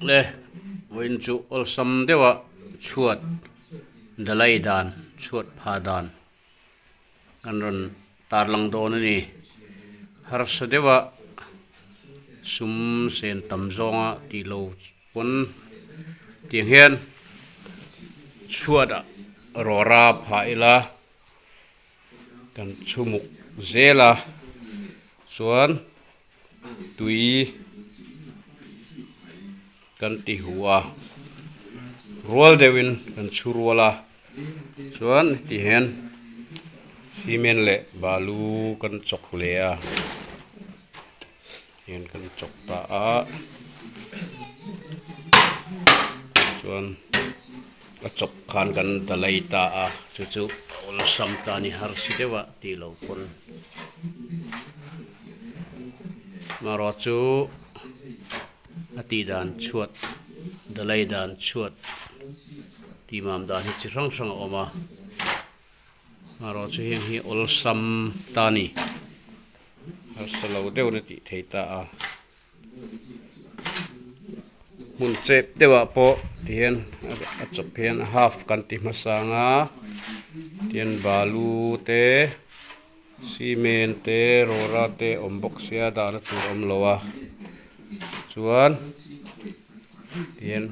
Le vawiin chu awlsam deuha chhuat dalai dan chhuat pha dan kan rawn tarlang dawn a ni. Harsa deuha sum sen tam zawnga tih lo pawn tiang hian chhuat ah rawra phah ila. Kan chhumuk zel a chuan tui kan ti huh a rual deuhin kan chhu rual a chuan heti hian cement leh balu kan chawk leh a hian kan chawk ta a chuan. A chawp khan kan dalai ta a, chu chu a awlsam ta a ni harsi deuh a tih lo pawn marawh chu a tih dan chhuat dalai dan chhuat tih mam dan hi chi hrang hrang a awm a marawh chu heng hi awlsam ta a ni harsa lo deuh na tih thei ta a. Hmun chep deuhah pawh tihian a chawp hian half kan ti hmasa ang a tihian balu te cement te rawra te awm bawk sia dahna tur a awm lo a chuan tihian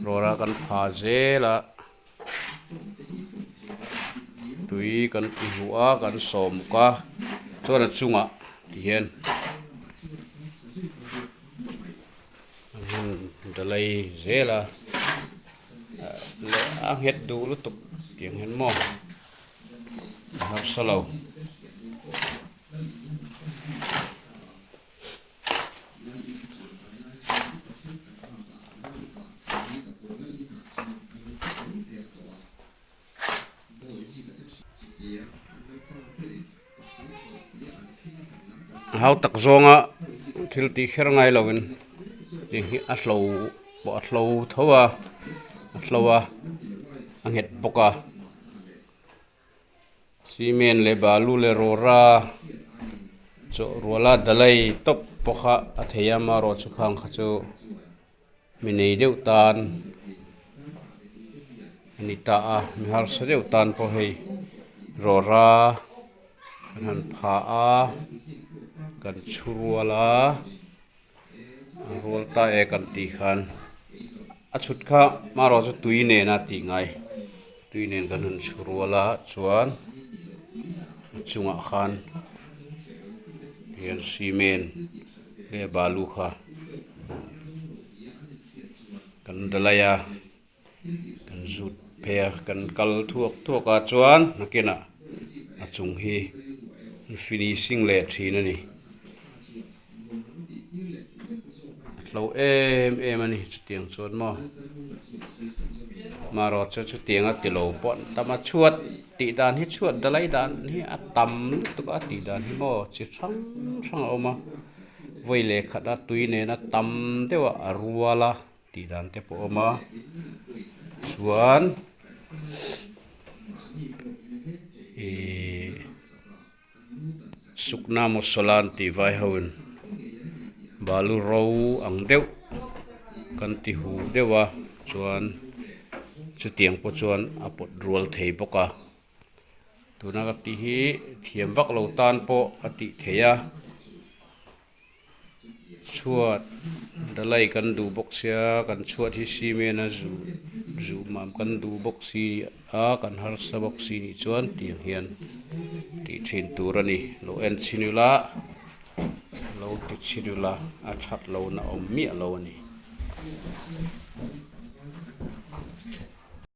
rawra kan pha zel a tui kan ti huh a kan sawm bawk a chuan a chungah tihian an han dalai zel a leh a nghet duh lutuk tiang hian maw a harsa lo. Hau tak zawnga thil tih kher ngai lovin hei hi a hlo pawh a hlo tho a a hlo a a nghet bawk a. Cement leh balu leh rawra chawh ruala dalai tawp pawh kha a thei a amaherawh chu khang kha chu mi nei deuh tan a ni ta a mi harsa deuh tan pawh hei rawra kan han pha a kan chhu rual a a rual ta e kan tih khan a chhut kha marawh chu tui nen a tih ngai tui nen kan han chhu rual a chuan a chungah khan hian cement leh balu kha kan dalai a kan zut phei a kan kal thuak thuak a chuan nakinah a chung hi finishing leh thin a ni a hlo em em a ni chutiang chuan maw marawh chu chutiang a tilo pawh an tam a chhuat tih dan hi chhuat dalai dan hi a tam lutuk a tih dan hi maw chi hrang hrang a awm a vawi leh khat a tui nena tam deuh a a rual a. Tih dan te pawh a awm a chuan ihh sukna masala an tih vai ho in balu ro ang deuh kan ti huh deuh a chuan chutiang pawh chuan a pawt rual thei bawk a tuna ka tih hi thiam vak lo tan pawh a tih theih a. Chhuat dalai kan duh bawk sia kan chhuat hi cement a zuh zuh mam kan duh bawk si a kan harsa bawk si nih chuan tiang hian tih thin tur a ni lo en chhin ila lo ti chhin ila a that lohna awm miah lo a ni.